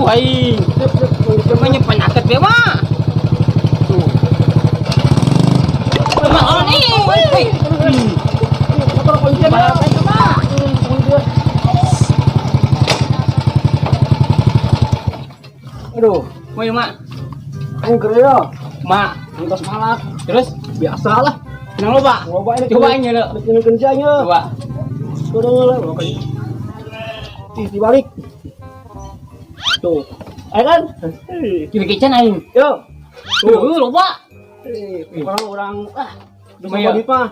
Aing. Cuma penyakit be mah. Tuh. Emang on ih. Woi. Motor kuncian ya. Aduh, Mau ya, Mak? aing keur ya. Mak, Entos malak. Terus Biasa lah. kenal lo, Pak? Loba ini. Coba aing ya, lo. Bikin kerjanya. Coba. Udah lah, pokoknya. Ih, dibalik. Tuh. Ayo kan? Eh, Kiri kecen aing. Yo. Tuh, loba. Eh, orang-orang ah, Lumayan. bisa duit mah.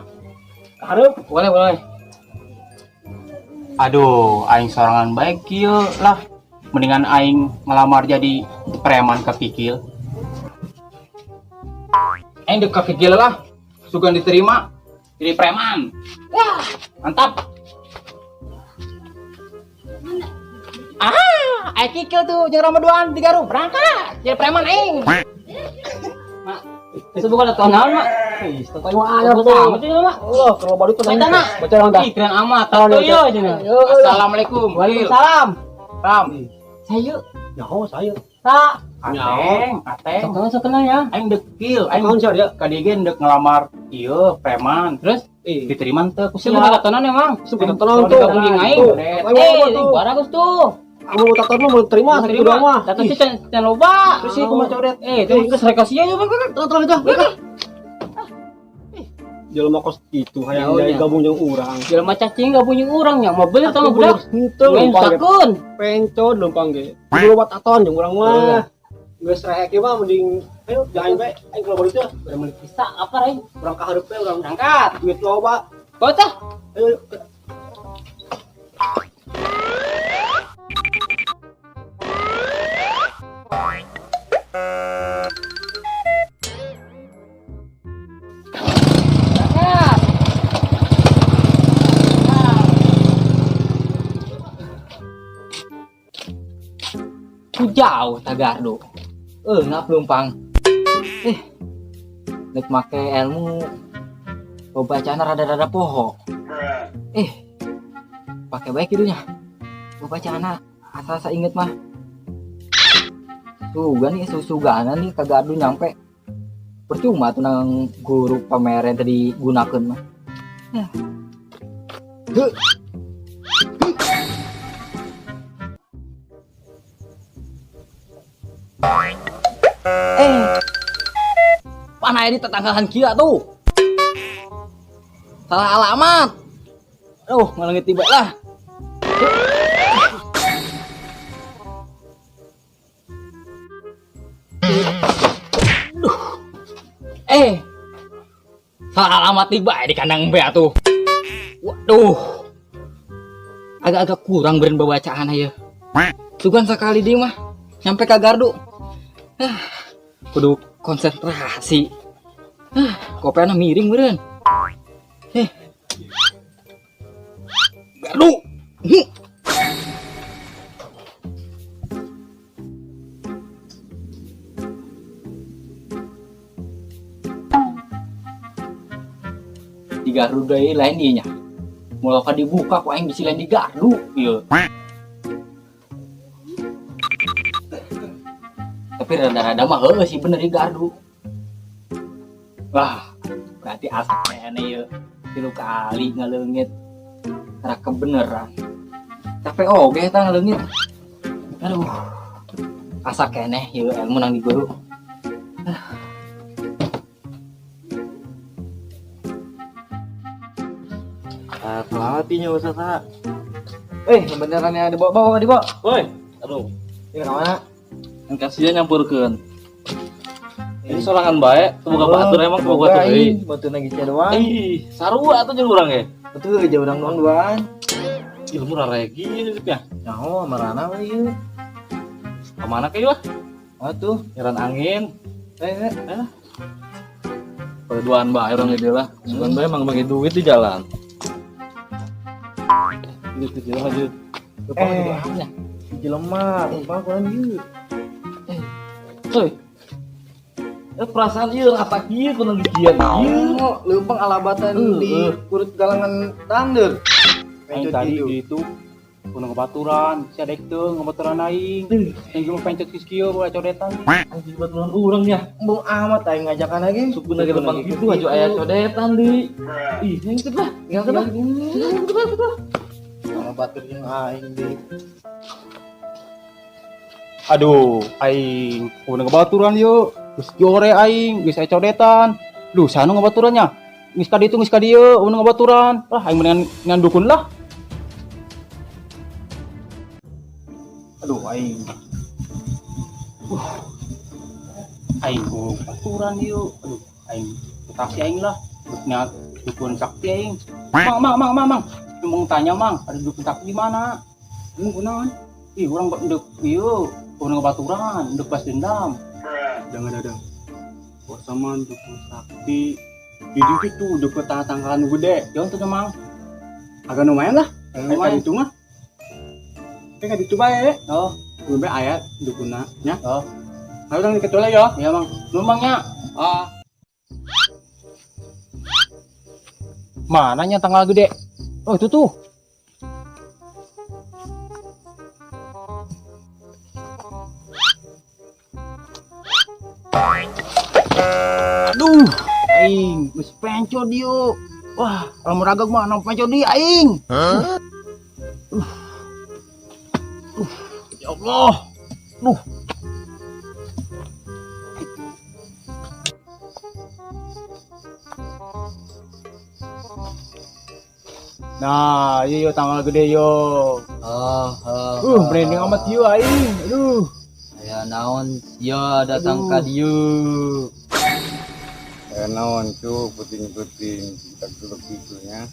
Hareup. Boleh, boleh. Aduh, aing sorangan baik kieu lah. Mendingan aing ngelamar jadi preman ke Kikil. Aing dek ke Kikil lah. Sugan diterima jadi preman. Wah, mantap. Ah, aing Kikil tuh jeung Ramadan di Garut berangkat jadi preman aing. Mak, itu bukan atau naon, Mak? Ih, tatoy mah anyar Bagus tuh. amat itu, Mak. Allah, kalau balik tuh Baca, Nak. Baca naon tah? Ih, keren amat. Tato Yo, yo cenah. Yo, yo. Assalamualaikum. Waalaikumsalam. Ram. Sayu. Nyaho saya. Ta. Ateng, ateng. Sok kenal ya. Aing dekil, aing Naon sia dia? ka dieu ge ndek ngelamar ieu preman. Terus Eh, diterima teu ku sia tatonan emang. Sebut tatonan tuh. Gabung jeung aing. Tuh, Eh, tuh. bagus tuh. Anu taton mah mau terima sakitu doang mah. Tato sih can loba. Terus sih kumaha coret? Eh, itu geus rek sia yo. Terus terus itu. Jelema kos kitu hayang Jauhnya. jadi gabung jeung urang. Jelema cacing gabung jeung urang nya, mobil sama budak. Henteu Lain leumpang ge. sakeun. Pencod leumpang ge. Kudu loba taton jeung urang mah. Geus rehek ieu mah mending ayo jangan bae aing kalau balik teh Udah mulai bisa apa aing? urang ka hareup we urang Berangkat. duit loba. Bawa tah. Ayo. Berangkat. Ku jauh tagardo. Ngap lumpang. Eh, nek make ilmu bacaan rada-rada poho. Eh, pakai baik itunya. Bacaan asal saya inget mah. Sugan nih, susuganan nih kagak nyampe. Percuma tuh nang guru pameran tadi gunakan mah. Ya. Huh. Eh, mana di tetanggaan kia tuh? Salah alamat. Aduh, ngalengit tiba lah. Duh. Eh, salah alamat tiba di kandang B tuh. Waduh, agak-agak kurang beren bacaan aja. Sugan sekali dia mah nyampe ke gardu. Ah, kudu konsentrasi. Ah, kopena miring beren. Eh, gardu. Di gardu deui lain ieu nya. Moal dibuka ku aing bisi lain di gardu ieu. Tapi rada-rada mah heueuh sih bener di gardu. Wah, berarti asa kene ieu. 3 kali ngaleungit. Raka kebeneran. Capek oge eta ngaleungit. Aduh. Asa keneh ieu ilmu nang di guru. Pelatihnya Ustaz. Eh, beneran yang dibawa-bawa dibawa. Woi, aduh, Ini ke mana? yang kasihan nyampurkeun. Ini sorangan bae, semoga batur emang semoga batur euy. Batu nagi doang. Ih, sarua atuh jeung urang ge. Betul aja urang doang duaan. Ilmu raregi ya. Nyaho marana we ieu. Kemana ke ieu? Atuh, Nyeran angin. eh. Perduaan bae urang gede lah. Sugan bae emang bagi duit di jalan. Duit di jalan aja. Lupa eh, jelema, lupa kurang ieu. Hei. Perasaan ieu rata kieu kudu gigian ieu. Oh, leumpang alabatan di kurut galangan tandur. Aing tadi gitu. Kuno ngebaturan, si adek teu ngebaturan aing. Yang cuma pencet geus kieu bola codetan. Anjing baturan urang nya. Embung amat aing ngajakan lagi. Sukuna ge depan gitu aja aya codetan di. Ih, yang itu lah. Tinggal lah. Sama batur jeung aing di. Aduh, aing kuno ngebaturan yuk. Geus jore aing, geus aya codetan. Duh, sanu ngebaturannya. Geus ka ditu geus ka dieu, kuno ngebaturan. Lah aing mendingan ngan dukun lah. Aduh, aing. Aing ku baturan yuk. Aduh, aing mutasi aing lah. Duknya dukun sakti aing. Mang, mang, mang, mang, mang. Mau tanya mang, ada dukun sakti di mana? Emang kunaon? Ih, urang ndek ieu, urang ngebaturan, ndek balas dendam. Jangan ada. Puasa mah dukun sakti. Di ditu tuh deket tangkalan gede. Ya untuk mang. Agak lumayan lah. Agak lumayan. Itu mah. Kayak gitu bae. Oh, Gue aya dukuna nya. Oh. Ayo urang diketul ya. iya mang. Numpangnya. Ah. Mananya tanggal gede? Oh, itu tuh. Aduh, aing geus pencot dieu. Wah, lamun ragag mah nang pencot di aing. Ya Allah. Duh. Nah, iya yo tanggal gede yo. Ah, Branding amat yo aing. Aduh. Aya naon sia datang ka dieu. Aya naon cu puting-puting kita dulu gitunya.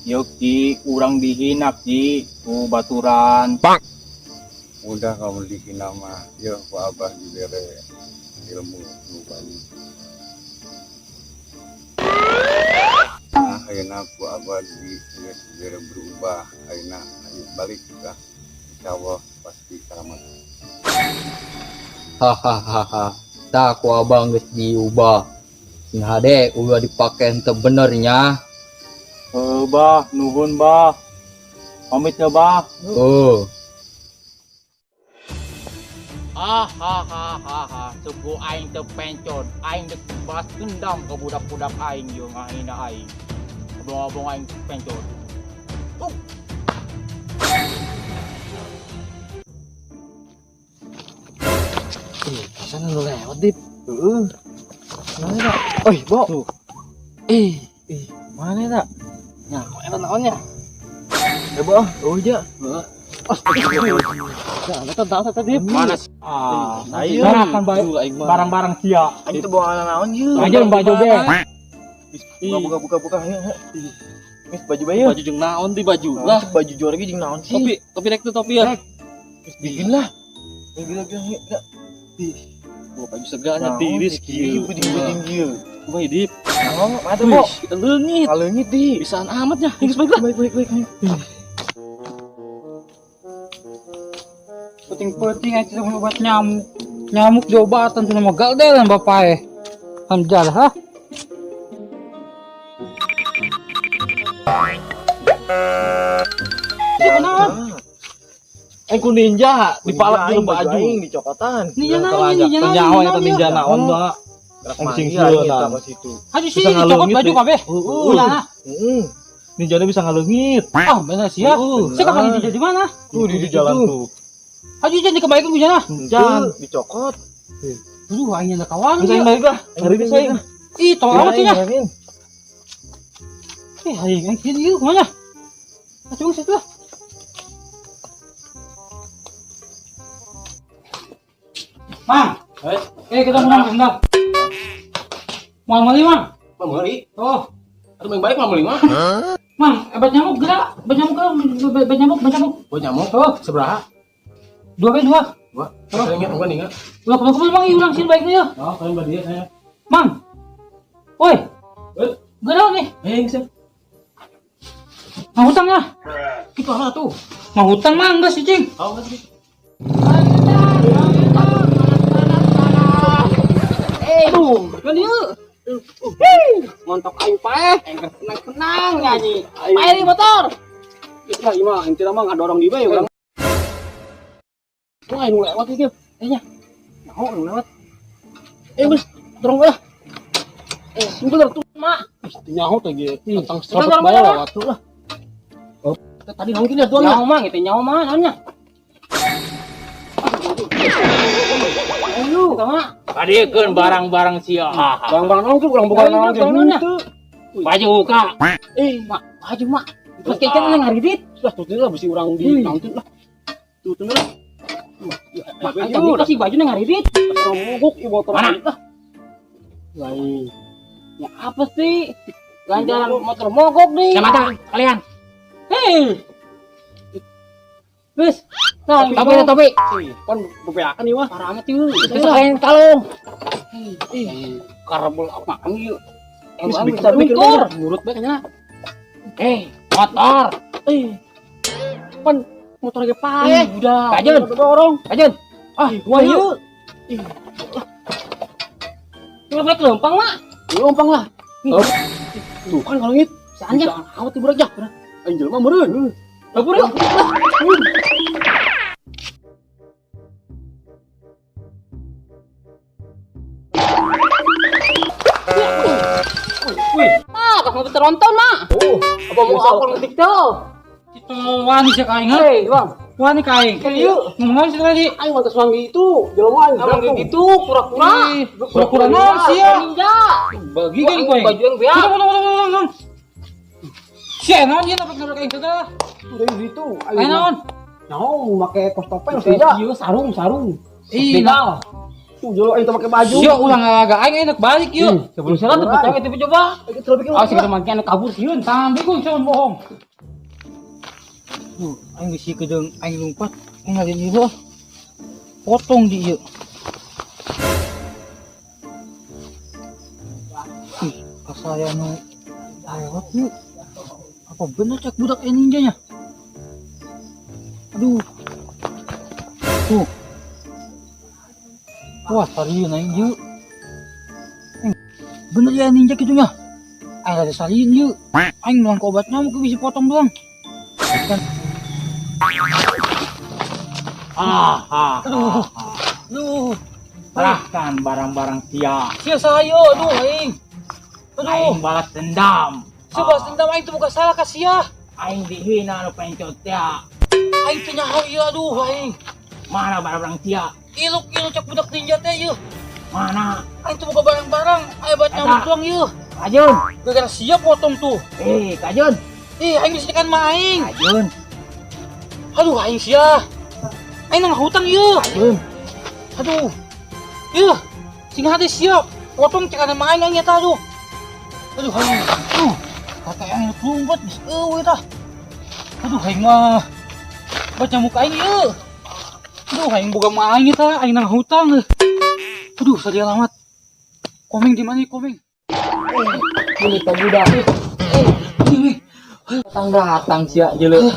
Yo Ki, urang dihina Ki, ku baturan. Mudah kamu dihina mah, yo ku abah dibere ilmu nu banyak. Nah, ayeuna ku abah di geus dibere berubah, ayeuna ayo balik ka. Insyaallah pasti selamat. Hahaha. Tah ku abang geus diubah. Sing hade ulah dipake henteu bener nya. Heuh bah, nuhun bah. Pamit ya bah. Oh. Ah ha ha ha ha, suku aing teu pencon, aing dek balas dendam ke budak-budak aing yo ngahina aing. Abong-abong aing pencon. Ih, pasan nu lewat, Dip. Heeh. Mana eta? Oi, Bo. Tuh. Ih, ih, mana eta? Nya, eta naonnya? Eh, Bo, oh iya. Heeh. Nah, eta tahu eta Dip. Mana? Ah, Saya kan bae barang-barang sia. Aing teh bawa naon ieu? Aja baju ge. Buka buka buka buka ayo. Mis baju bae. Baju jeung naon di baju lah. Baju juara ge jeung naon sih? Topi, topi rek tuh topi ya. Mis bikin lah. Bikin lah, bikin lah. Gua baju seganya tiris kieu. Puting-puting kieu. Kumaha Dip? Naon mah tuh, Bo? Leungit. Leungit di. Bisaan amat nya. Geus baik lah. Baik baik baik. Penting-penting aja cuma obat nyamuk. Nyamuk diobatan cuma megal deh lah bapak eh. Anjal ha. Eh ku ninja dipalak jeung baju. Aing dicokotan. Ninja naon ninja naon. Nyawa eta ninja naon ba. Anjing sieun ka situ. Aduh sih dicokot baju kabeh. Heeh. Ulah. Heeh. Ninjanya bisa ngaleungit. Ah, bener sih ya. Saya kapan ninja di mana? Tuh di jalan tuh. Aduh jangan dikebaikan ku jana. Jangan dicokot. Aduh aing ada kawan. Bisa aing balik lah. Ngeri bisa aing. Ih, tolong amat sih ya. Eh, aing aing kieu ieu kumaha? Atuh geus lah. Mang. Eh, kita mau sebentar. Mau meuli, Mang? Mau meuli? Oh, Atuh main balik mau meuli mah. Mang, obat nyamuk gerak, obat nyamuk gerak, obat nyamuk, obat nyamuk. Obat nyamuk. Oh, Seberaha? dua kali dua. Dua. Saya ingat enggak ingat. Ulah kumpul Mang, ulang sini baiknya ya. Oh, kalian balik saya. Mang. Woi. Gerak nih. Eh, sih. Mau hutang ya? Itu apa tuh? Mau hutang Mang, enggak sih, Cing. Oh, enggak sih. Aduh, kan ieu. Hei, montok aing paeh, aing senang-senang nyanyi. Paeh di motor. Ya ieu mah intina mah ngadorong di bae urang. Wah, nu lewat ieu. Eh nya. Naon nu lewat? Eh, geus dorong lah. Eh, bentar tuh, Mak. Ih, teu nyaho teh ge. Tentang Kita serobot dorong bae mana? lewat tuh lah. Oh, tadi naon kieu doang. Nyaho mang, itu nyaho mah naonnya? Ayo, Sama. Kadiekeun barang-barang sia. barang-barang naon tuh urang boga naon ge. Naon, naon, Henteu. Baju ka. Eh, Mak, baju mak. Terus kayaknya nang ngaridit. lah tuh lah bisi urang di naon tuh lah. Tuh tuh lah. Mak, tadi pasti baju nang ngaridit. Orang mogok ieu motor Mana? lah. Lain. Ya apa sih? Ganjaran motor mogok nih. Yang mata kalian. Hei. Wis. Nah, Topi topi. Pan bebeakan ieu mah. Parah amat yuk. Terus kalian kalung. Ih, Karabol apaan yuk? Geus Emang bikin bisa mikir luntur. nurut bae kayaknya. Eh, motor. Eh. Pan motor ge paeh. Udah. Kajun. Dorong. Kajun. Ah, wah ieu. Ih, Kenapa lempang mak? lempang lah. Oh. Tuh kan kalau ngit. Saannya. Bisa awet budak jah. Aing jelema meureun. Kabur yuk. Ah, pas mau teronton mak. Oh, Apa mau aku ngetik tuh? Itu wani sih kaing ha? Hei, bang. Wani kaing. Iya. Ngomong sih tadi. Aing mah geus manggi itu, jelema aing. Abang kayak gitu, pura-pura. Ih, Pura-pura naon sih ya? Ninja. Bagi kan kowe. Baju yang biar. Tunggu tunggu tunggu tunggu. Sia naon ieu dapat nabrak aing segala. Udah gitu. Aing naon? Naon make kos topeng sih ya. Iya, sarung, sarung. Ih, Begal. Tuh jelema aing teh make baju. Sia ulah ngalaga aing enak balik yuk. Sebelum salah tuh percaya itu coba. Aing terus bikin. Awas kita makin anak kabur sieun. Tangan bingung cuma bohong. Duh, aing geus kedeung aing lompat, aing ngalin ieu. Potong di ieu. Ih, pas saya nu lewat yuk. Apa bener cek budak eh ninjanya? Aduh. Tuh. Wah, sarieun aing ieu. Bener ya ninja kitunya. Aing ada sarieun ieu. Aing melang ke obat nyamuk bisa potong doang. Kan. Ah, ah. Aduh. Aduh. Serahkan barang-barang sia. Sia saya, aduh aing. Aduh. Aing balas dendam. Sia balas dendam aing tuh bukan salah ka sia. Aing dihina nu pencot sia. Aing teu nyaho ieu aduh aing. Mana barang-barang sia? Iluk iluk cek budak ninja teh ieu. Mana? Aing tuh buka barang-barang, aya obat nyamuk Eta. doang ieu. Kajun. Gara-gara sia potong tuh. Eh, Kajun. Ih, aing bisa tekan mah aing. Kajun. Aduh, aing sia. Aing nang hutang ieu. Kajun. Aduh. Ieu. Sing hade sia. Potong cekan mah aing aing eta aduh. Aduh, aing. Aduh. Kata aing lompat geus eueuh tah. Aduh, aing mah. Obat nyamuk aing ieu. Aduh, aing boga mah aing eta, aing nang hutang. Aduh, sadia alamat. Komeng di mana nih, komeng? Ini ka budak. Ini, Datang-datang sia jeuleuh.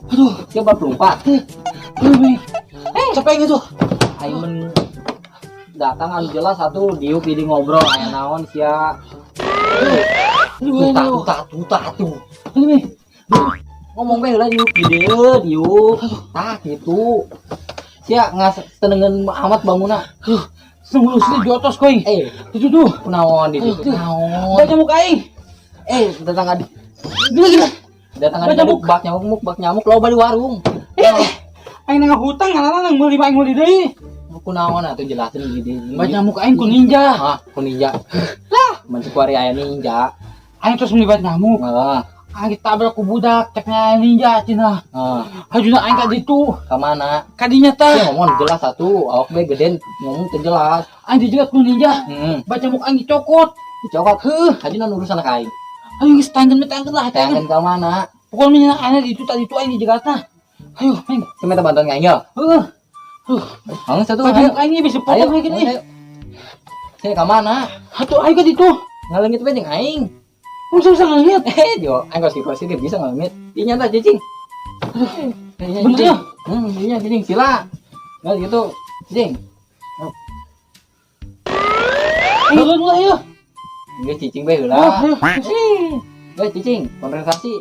Aduh, Sia bab lompat. aduh, Meng. Siapa yang itu? Aing men datang anu jelas satu diuk jadi ngobrol aya naon sia. Aduh, Tuh aduh. tuh tuh tuh. Aduh, Meng. Ngomong bae heula diuk di dieu diuk. Tah gitu. Sia ngas tenengeun amat bangunna. Sungguh sini jotos koing. Eh, Itu tuh. kunaon di ditu? Aduh. Naon? Baca muka aing. Eh, datang adi Gila gila. datang Bak adi nyamuk. bak nyamuk bak nyamuk loba di warung. Eh, aing nang hutang ngaranna nang meuli aing meuli deui. Kunaon atuh jelasin di dieu. Baca nyamuk aing ku ninja. Ah, ku ninja. Lah, mun kuari aya ninja. Aing terus meuli bat nyamuk. Heeh. Aing ditabrak ku budak ceknya ninja cenah. Heeh. Hajuna aing ka ditu. Ka mana? Kadinya Sia tah. ngomong jelas satu, awak bae geden ngomong teu jelas. Aing dijegat ku ninja. Heeh. Baca nyamuk aing dicokot. Dicokot. Heuh. Hajuna urusan ka aing. Ayo geus tangkeun we tangkeun lah tangkeun. Tangkeun ka mana? Pokoknya aing di ditu tadi tu aing dijegatna. Ayo, Meng. Sia minta bantuan ka aing ya? Heuh. Hang satu Baca ayo. nyamuk aing bisa Ayo, potong lagi nih. ayo. Sia ka mana? Atuh aing ka ditu. Ngalengit we jeung aing. Bisa bisa ngeliat. Eh, jo, aing kos positif bisa ngalengit. Ieu nyata cicing. Bener ya? Iya cicing sila. Nah gitu, cicing. Ayo dulu lah ya. Geus cicing bae Oh, heula. ayo. Geus cicing, konversasi.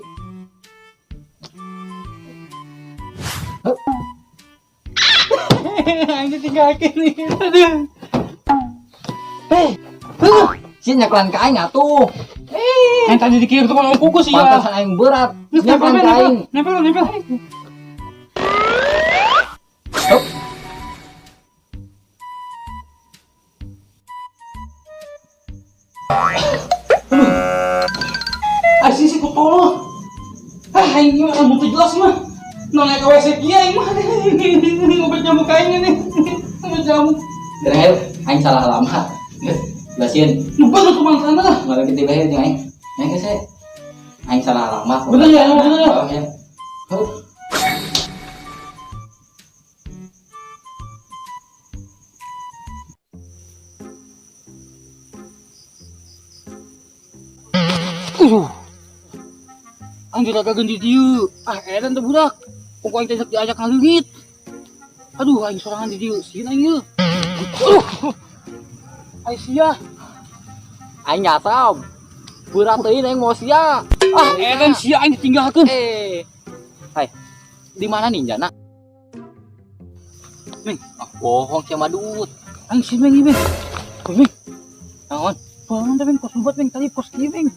Aing ditinggalkeun nih. Aduh. Eh, sia nyaklan ka aing atuh. Yang tadi dikira tuh kalau kukus ya. Pantasan aing berat. Terus nempel, Nyaklan ka nempel, aing. nempel, nempel. Hup. Aing sih kutolo. Ah, aing mah rambut teu jelas mah. Nong ka WC kieu aing mah. Obat nyamuk aing ini. Obat nyamuk. Terakhir aing salah alamat. Geus, jelasin. Nu bener kumaha lah. Malah kita bayar jeung aing. Aing geus we. Aing salah alamat. Bener ya, bener ya. Oh, ya. Hup. Aing diragakeun di dieu. Ah, edan teh budak. Pokok aing teh diajak ngaleungit. Aduh, aing sorangan di dieu. Sieun aing ieu. Aduh. Aing sia. Aing nyasab. Berat teuing aing mau sia. Ah, edan sia aing ditinggalkeun. Eh. Hai. Di mana ninjana? Ming. Ah, bohong sia madut. Aing sieun ming ieu, Ming. Ming. Naon? Bohong teh Ming, kos buat Ming tadi kos kieu Ming.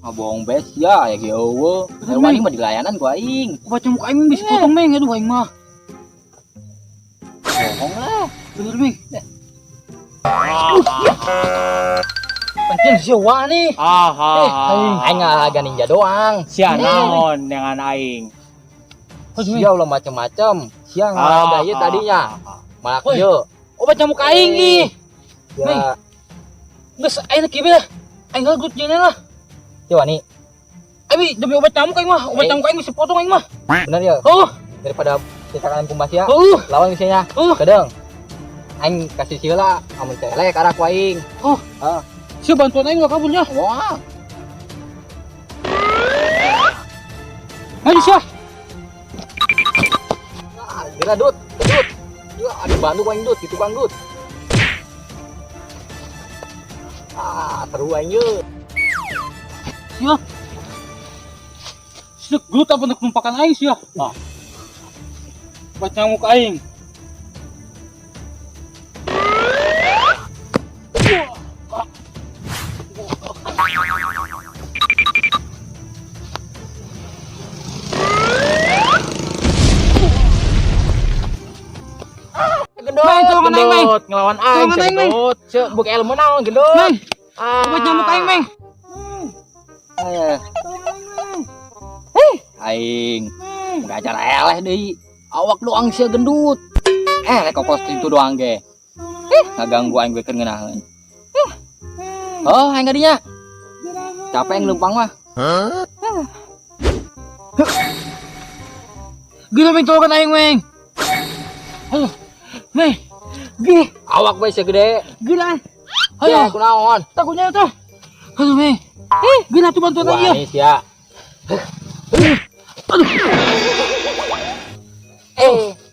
Ah, bohong bes ya, ya ge eueuh. Bener, Wani Ming. mah dilayanan ku aing. Obat nyamuk aing Ming bisa potong Ming, aduh aing mah. Bohong lah. Bener Ming. Pancen sia wani. Ah, ah, Aing ngalaga ninja doang. Sia naon dengan aing. Sia ulah macem-macem. Sia ngalaga ieu tadinya. Malak Woi. ieu. Obat nyamuk aing ih. Ya, Geus aing kieu lah. Aing gelut jeung lah. ya wani. Abi demi obat nyamuk aing mah, obat Eh. nyamuk aing bisa potong aing mah. Bener ya? Oh, Daripada kita kalian kumbas ya. oh, Lawan misalnya. Oh. Kedeng. Aing kasih sila amun celek arah ku aing. Oh. Ah. Sia bantuan aing lah kaburnya. Wah. Maju sia. Ah, geura dut, dut. Ya, ada bantu ku aing dut, gitu bang dut. Ah, seru aing ye. Sia. Sia gelut apa nak numpakan aing sia. Ah. Obat nyamuk aing. Gendut, Meng, tolongan aing, Meng. gendut, ngelawan aing, Tolongan aing, Meng. gendut. Cek, buka ilmu naon, gendut. Meng, Ah. obat nyamuk aing, Meng. Eh. Aing. Enggak acara eleh deui. Awak doang sia gendut. Lek kokos itu doang ge. Ngaganggu aing beker ngeunaheun. Oh, aing kadinya. Capek aing leumpang mah. Gila Meng, tolongan aing, Meng. Aduh. Meng. Gih, Awak bae sia gede. gila. Ayo, Ayo, kunaon? takutnya tuh. Aduh, Meng. Gila tuh bantuan aing ya. Wah, ini sia.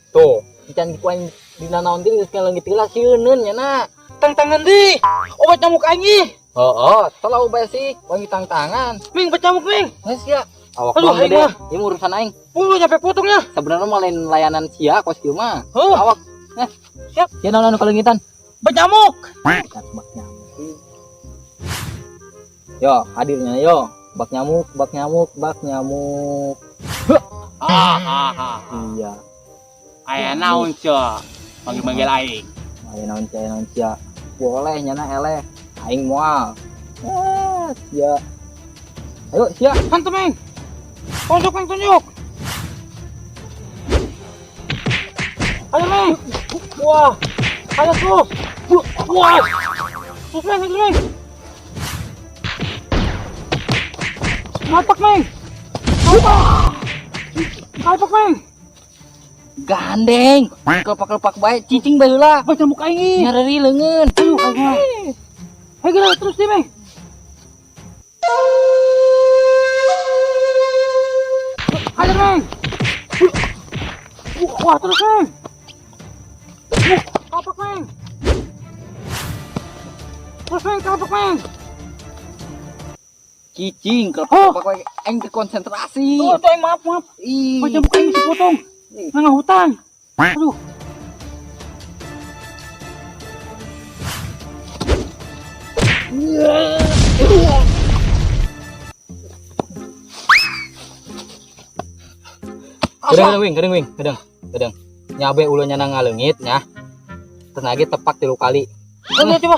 Tuh, ican ku aing dina naon teh geus ngaleungit heula sieuneun nya na. Tang-tangan di. Obat nyamuk aing ih. Heeh, tolong bae sih, wangi tang-tangan. Ming, obat nyamuk, Ming. Geus sia. Awak Aduh, doang aing gede. mah. Ieu mah urusan aing. Nyampe potongnya. Sebenarnya mah lain layanan sia kos kieu mah. Heuh. Awak. Nah, Siap. Ya naon anu kaleungitan? Obat nyamuk. Bak nyamuk. Yo, hadirnya yo. Bak nyamuk, bak nyamuk, bak nyamuk. Ah, ah, ah. Iya. Aya naon sia? Manggil-manggil aing. Aya naon sia, naon sia. Boleh nyana eleh. Aing moal. Ah, sia. Ayo sia. Hantu, Meng. Tonjok, Meng, tonjok. Ayo, Meng. Wah. Ayo terus. Wah. Terus, Meng, terus, Meng. Ngapak, Meng. Ngapak. Ngapak, Meng. Gandeng. Kelepak-kelepak bae cicing bae heula. Obat nyamuk aing ih. Nyareri leungeun. Aduh, aing mah. Ayo geura terus deh, Meng. Ayo, Meng. Wah, terus, Meng. Kapak, Meng. Terus, Meng, kapak, Meng. Cicing kalau Oh. pakai aing teu konsentrasi. Oh, tuh aing maaf, maaf. Ih. Macam buka aing si potong. Nang hutang. Aduh. Kadang wing, kadang wing, kadang, kadang. Nyabe ulunya nang ngaleungit nya. Tenagi tepak 3 kali. Coba coba.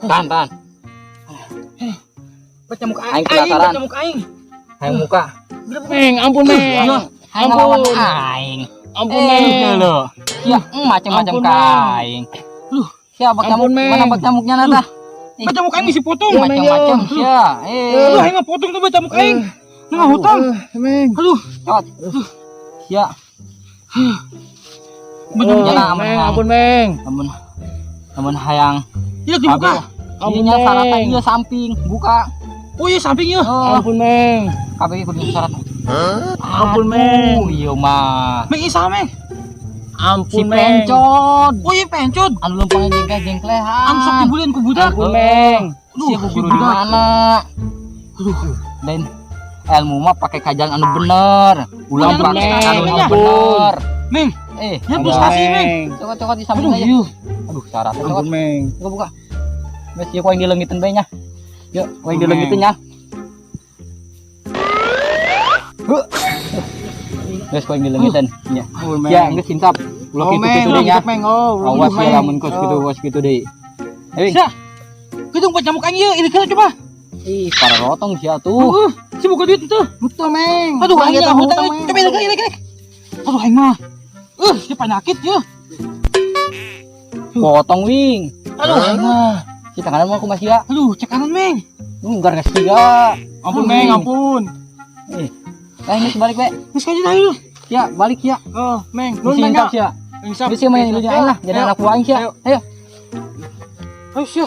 Tahan, tahan. Baca muka Aing penasaran. Baca muka aing. Aing muka. Meng, ampun Meng. Ampun. Aing. Ampun Meng. Lo. Ya, macam-macam Ampun, ka aing. Duh. Siapa Ampun, nyamuk? Meng. Mana bak nyamuknya nata? Baca muka aing si potong. Macam-macam sia. Eh. Aduh, aing mah potong tuh baca muka aing. Nang hutang. Meng. Aduh. Cot. Sia. Baca muka. Nyana amun Meng, hayang. ampun Meng. Amun amun hayang. Iya dibuka. Ampun, Iya syaratnya Meng. iya samping, buka. Oh iya samping ya. Oh, Ampun Meng. kabeh kudu syarat. Ampun Meng. Aduh, iya mah. Meng isa Meng. Si Ampun Meng. pencot. Oh iya pencot. Anu lempangnya jengkleh-jengklehan. Anu sok dibulin ku budak. Ampun Meng. Aduh, Sia ku si guru di budak. mana? Dan ilmu mah pakai kajian anu bener. Ulah Anu pakai bener, anu Meng, ya. bener. Meng. Eh, Ya aduh. frustasi Meng. Cokot cokot di samping Aduh, aja. iya. Aduh, syaratnya cokot. Ampun Meng. Buka buka. Wes ieu ku aing dileungiteun bae nya. Yuk, ku aing Ampun, dileungiteun nya. Huh. Wes ku aing dileungiteun nya. Ampun Meng. Ya, geus insap. Ulah Oh kitu Meng, kitu deui nya. Meng. Oh, Awas ya Meng. lamun kos kitu kos kitu deui. Ayo. Sia. Gedung baca muka aing ieu, ini kira coba. Ih, para rotong sia tuh. Heeh, si buka duit tuh. Betul, Meng. Aduh, aing Urang nggak hutang. hutang, Meng. Coba ini ini ini. Aduh, aing mah. Si penyakit ya. Potong wing. Aduh, aing mah. Si tangan mah aku masih ya. Aduh, cek kanan, Meng. Enggak geus sia. Ampun Meng, ampun. Eh, ini sebalik be. Geus kaji ayo. Ya, balik ya. Oh, Meng. Nun Mesti Meng. insap sia. Insap. Geus sia main lu jangan lah, jadi anak buah aing sia. Ayo. Ayo, sia.